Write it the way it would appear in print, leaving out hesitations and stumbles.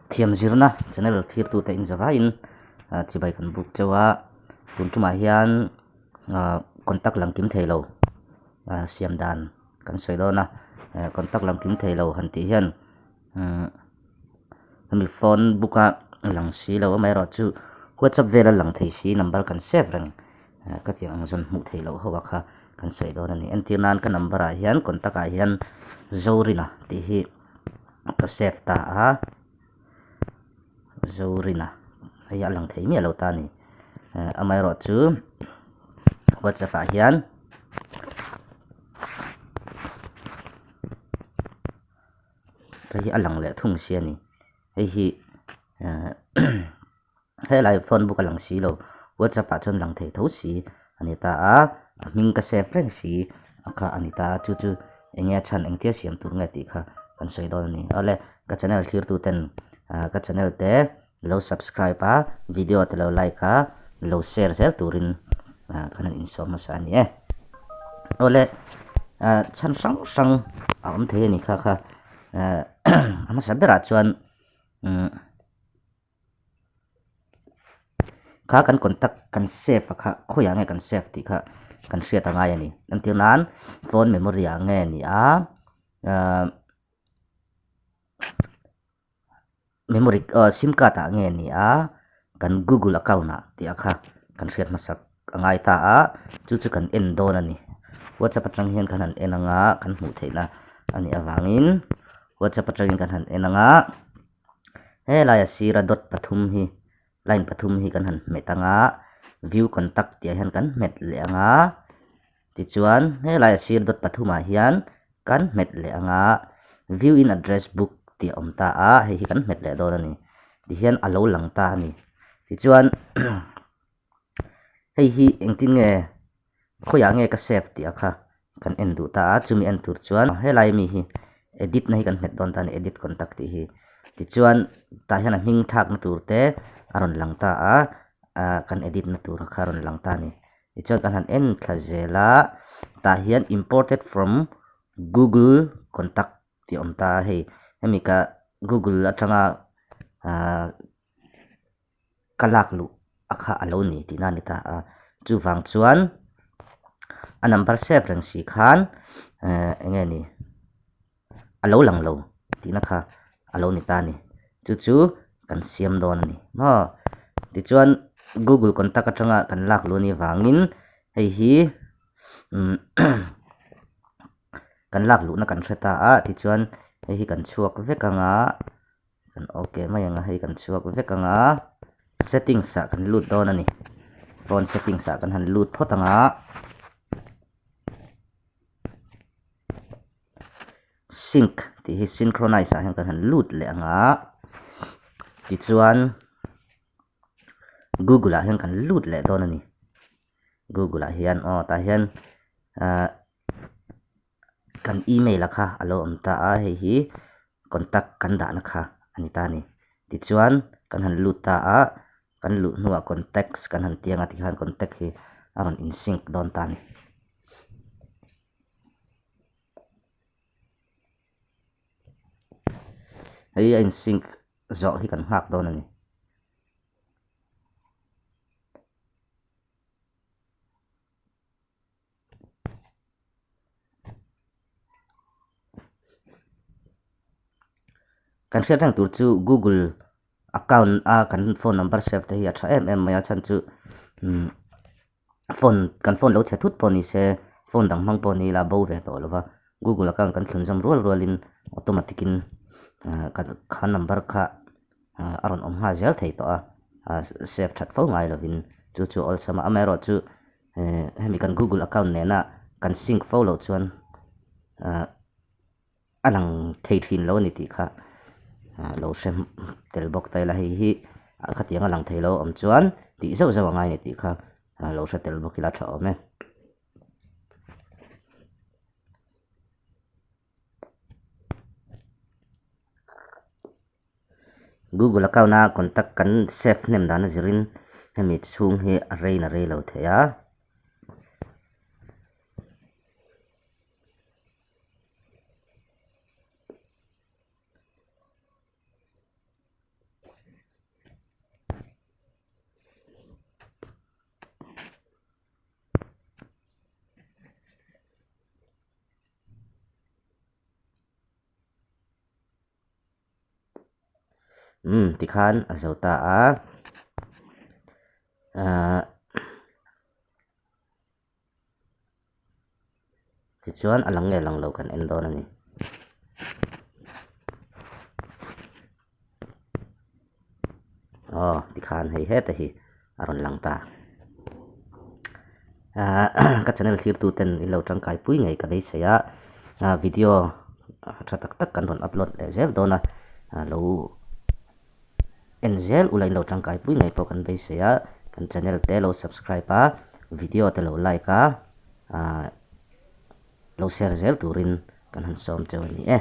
Thiam zirna channel thirtute inzavaiin chibai kan buk chauh a, tun tumah hian contact lang kim thei lo siam dan kan sawi dawn a, contact lang kim thei lo han tih hian hemi phone book a lang si lo amaherawhchu whatsapp vela lang thei si number kan save reng ka tih ang zawn hmuh theih loh ho a kha kan sawi dawn a ni. Entir nan ka number ah hian contact ah hian Zorina tih hi ka save ta a, Zorina hei a lang thei miah lo ta a ni. Amaherawhchu whatsapp ah hian hei hi a lang leh thung si a ni. Hei hi helai phone book a lang si lo whatsapp ah chuan lang thei tho si a ni ta a a hming ka save reng si a kha a ni ta a chu chu eng nge a chhan engtia siam tur nge tih kha kan sawi dawn a ni awle ka channel thlir tu ten ah ka channel te lo subscribe a video te lo like a lo share zel turin ah kan han insawm hmasa a ni e awle ah chhan hrang hrang a awm thei a ni kha kha ah a hmasa berah chuan umm. Kha kan contact kan save a kha khawiah nge kan save tih kha kan hriat a ngai a ni. Entir nan phone memory ah nge ni a ahh memory aw sim card ah nge ni a kan google account ah tih a kha kan hriat hmasak a ngai ta a chu chu kan en dawn a ni. Whatsapp atang hian kan han en anga kan hmuh theihna a nih avangin whatsapp atangin kan han en anga. Helaia sira dot pathum hi line pathum hi kan han hmet anga view contact tih ah hian kan hmet leh anga tichuan helaia sir dot pathum ah hian kan hmet leh anga view in address book tih a awm ta a hei hi kan hmet leh dawn a ni tihian a lo lang ta a ni tichuan hei hi engtin nge khawiah nge ka save tih a kha kan en duh ta a chumi en tur chuan helai ami hi edit na hi kan hmet dawn ta a ni edit contact tih hi tichuan tah hian a hming thlakna tur te a rawn lang ta a ah kan edit na tur kha a rawn lang ta a ni tichuan kan han en thla zel a tah hian imported from google contact tih a awm ta a hei hemi ka google atanga ah. Ka lak luh a kha a lo ni tihna a ni ta a, chuvang chuan a number save reng si khan ehh eng nge ni a lo lang lo tihna kha a lo ni ta a ni, chu chu kan siam dawn a ni maw. Tichuan google contact atanga kan lak luh a nih vangin hei hi umm kan lak luhna kan hre ta a, tichuan hei hi kan chhuak vek anga. Kan ok mai ang a hei kan chhuak vek ang a settings ah kan lut dawn a ni phone settings ah kan han lut phawt ang a sync tih hi synchronize ah hian kan han lut leh ang a tichuan google ah hian kan lut leh dawn a ni google ah hian aw tah hian ah kan email a kha a lo awm ta a hei hi contact kan dahna kha a ni ta a ni. Tichuan kan han lut ta a, kan luh hnuah contacts kan han tiang a tikhan contact hi a rawn in sync dawn ta a ni. Hei a in sync zawh hi kan nghak dawn a ni. Kan hriat reng tur chu google account a kan phone number save te hi a tha em em mai a chhan chu umm phone kan phone lo chhe thut pawh ni se phone dang hmang pawh ni ila bo ve tawh lo va google account kan thlun zawm rual rual in automatic in ah kha number kha ah a rawn awm nghal zel thei tawh a ah save that fo ngai lovin chu chu awlsam a amaherawhchu. Eh hemi kan google account nena kan sync fo loh chuan ah a lang thei thin lo a ni tih kha ah lo hre tel bawk ta ila hei hi khatiang a lang thei lo a awm chuan tih zauh zauh a ngai a ni tih kha ah lo hre tel bawk ila tha awm e. Google account a contact kan save hnem dan a zirin hemi chhung hi a rein a rei lo thei a. Umm tikhan a zo ta a. Ahh tichuan a lang nge lang lo kan en dawn a ni. Aw tikhan hei heta hi a rawn lang ta. Ahh ka channel thlir tu ten in lo tangkai pui ngei ka beisei a, video tha tak tak kan rawn upload leh zel dawn a, lo en zel ula in lo tangkai pui ngei pawh kan beisei a, kan channel te lo subscribe a, video te lo like a, lo share zel turin kan han sawm cheu a ni e.